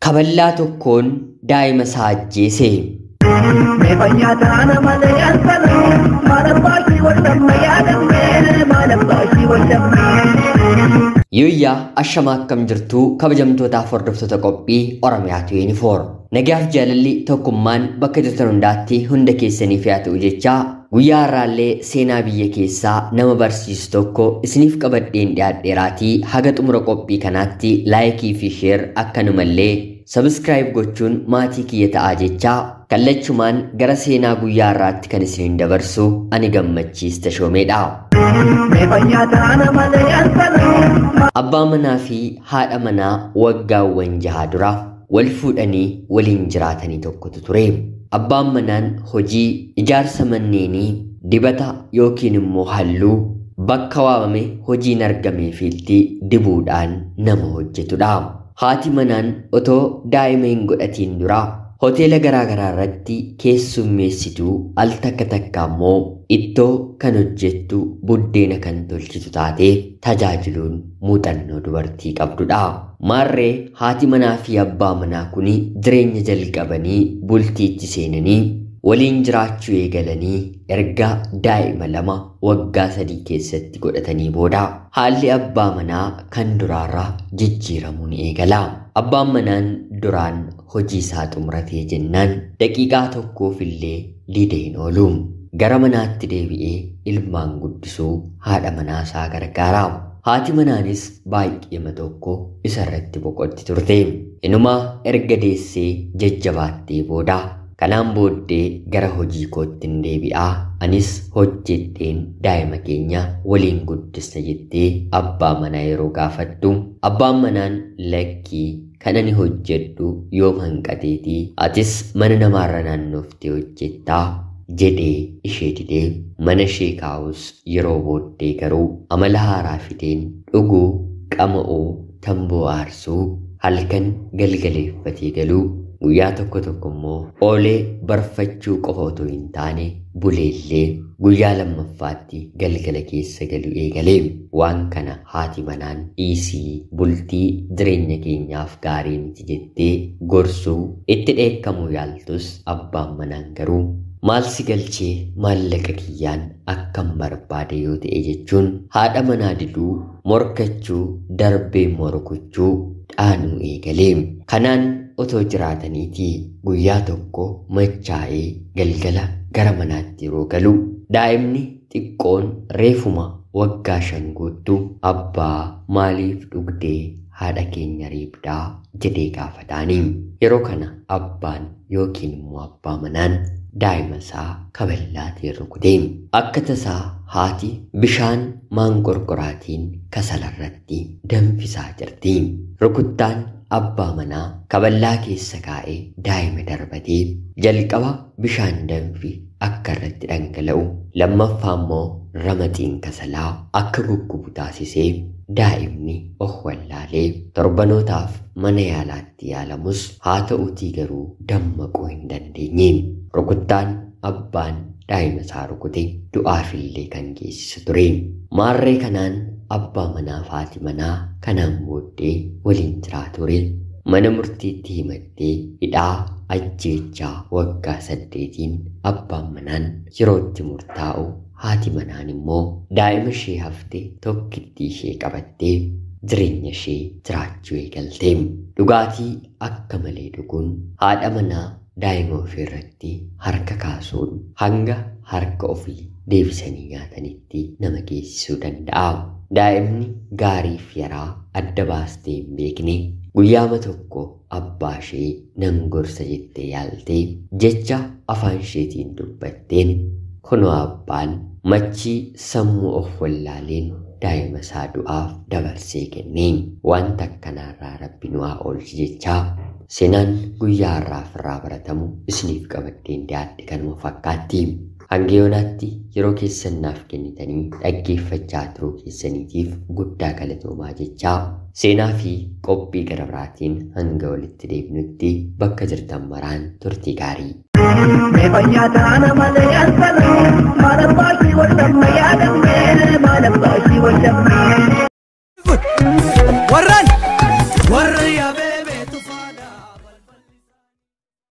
Kaballaa tokkoon daa'ima isaa ajjeese. Yooyyaa ashamaa akkam jirtuu kabajamtootaaf hordoftoota qophii Oromiyaa 24. Nagaaf jaalalli tokkummaan bakka jirtan hundaatti hunda keessaniif haa ta'u jechaa guyyaa har'aallee seenaa biyya keessaa nama barsiisu tokko isiniif qabadheen dhiyaadheeraatii haga xumura qophii kanaatti laayikii fi sheer akkanumallee sabiskiraayib gochuun maatii kiyya ta'aa jechaa kallachumaan gara seenaa guyyaa har'aatti kan isiniin dabarsu ani Gammachiis Tashoomeedha. Abbaa manaa fi haadha manaa waggaawwan jaha dura wal fuudhanii waliin jiraatanii tokkotu ture. Abbaan manaan hojii ijaarsa manneenii dibata yookiin immoo halluu bakka waamame hojiin argameefiitti dibuudhaan nama hojjetudha. Haati manaan otoo daa'ima hin godhatiin dura hoteela garaa garaa irratti keessummeessituu al takka takka immoo ittoo kan hojjettu buddeena kan tolchitu taatee tajaajiluun muuxannoo dubartii qabdudha. Maarree haati manaa fi abbaa manaa kun jireenya jalqabanii bultiitti seenanii waliin jiraachuu eegalanii erga daa'ima lama waggaa 3 keessatti godhatanii booda haalli abbaa manaa kan duraarraa jijjiiramuu ni eegala. Abbaan manaan duraan hojii isaa xumuratee jennaan daqiiqaa tokkoof illee diidee hin oolu. Gara manaatti deebi'ee ilmaan guddisuu haadha manaa isaa gargaara. Haati manaanis baay'eema tokko isarratti boqotti turte. Inumaa erga deessee jajjabaattee booda kanaan booddee gara hojii kootti hin deebi'aa anis hojjedheen daa'ima keenya waliin guddisna jettee abbaa manaa yeroo gaafattu abbaan manaan lakkii kan ani hojjedhu yoom hanqateetii atis mana namaarra naannooftee hojjettaa jedhee ishee didee mana ishee kaa'us yeroo booddee garuu amala haaraa fideen dhuguu, qama'uu, tamboo aarsuu, halkan galgaleeffatee galuu guyyaa tokko tokko immoo oolee barfachuu qofa otoo hin taane buleellee guyyaa lammaffaatti galgala keessa galu eegalee waan kana haati manaan dhiisii bultii jireenya keenyaaf gaarii miti jettee gorsuu itti dheekkamuu yaaltus abbaan manaan garuu maal si galchee maallaqa kiyyaan akkam barbaade yoo ta'e jechuun haadha manaa diduu morkachuu darbee morkuchuu dhaanuu eegalee. Kanaan otoo jiraataniitii guyyaa tokko machaa'ee galgala gara manaatti yeroo galu daa'imni xiqqoon reefuma waggaa 5 guuttu abbaa maaliif dhugdee haadha keenya reebdaa jedhee gaafataanii. Yeroo kana abbaan yookiin immoo abbaa manaan daa'ima isaa kaballaatiin rukute. Akka tasaa haati bishaan maanqorqoraatiin kasalarratti danfisaa jirti. Rukuttaan abbaa manaa kaballaa keessa kaa'ee daa'ima darbatee jalqaba bishaan danfi akka irratti dhangala'u lammaffaa immoo ramaxiin kasalaa akka guggubu taasisee daa'imni of wallaalee torbanootaaf mana yaalaatti yaalamus haa ta'uutii garuu dammaquu hin dandeenye. Rukuttaan abbaan daa'ima isaa rukute du'aafillee kan geessisu ture. Maarree kanaan abbaa manaa fi haati manaa kanaan booddee waliin jiraatu ture. Mana murtiitti himattee hidhaa ajjeechaa waggaa 8 abbaan manaan yerootti murtaa'u haati manaan immoo daa'ima ishee hafte tokkittii ishee qabattee jireenya ishee jiraachuu eegalte. Dhugaatii akka malee dhuguun haadha manaa daa'ima ofii irratti harka kaasuun hanga harka ofii deebisanii nyaatanitti nama geessisuu danda'a. Daa'imni gaarii fi yaraa adda baastee hin beekne guyyaama tokko abbaa ishee nan gorsa jettee yaaltee jecha afaan isheetiin dubbatteen kunoo abbaan machii sammuu of wallaaleen daa'ima isaa du'aaf dabarsee kenne. Wanta akkanaarraa rabbi nu haa oolchu jechaa seenaan guyyaa har'aaf irraa baratamu isiniif qabadheen dhiyaadhe kanuma fakkaatti. Hanga yoonaatti yeroo keessan naaf kennitanii dhaggeeffachaa turuu keessaniitiif guddaa galatoomaa jechaa seenaa fi qophii gara biraatiin hanga walitti deebinutti bakka jirtan maraan turtii gaarii. Warran warra yaabee.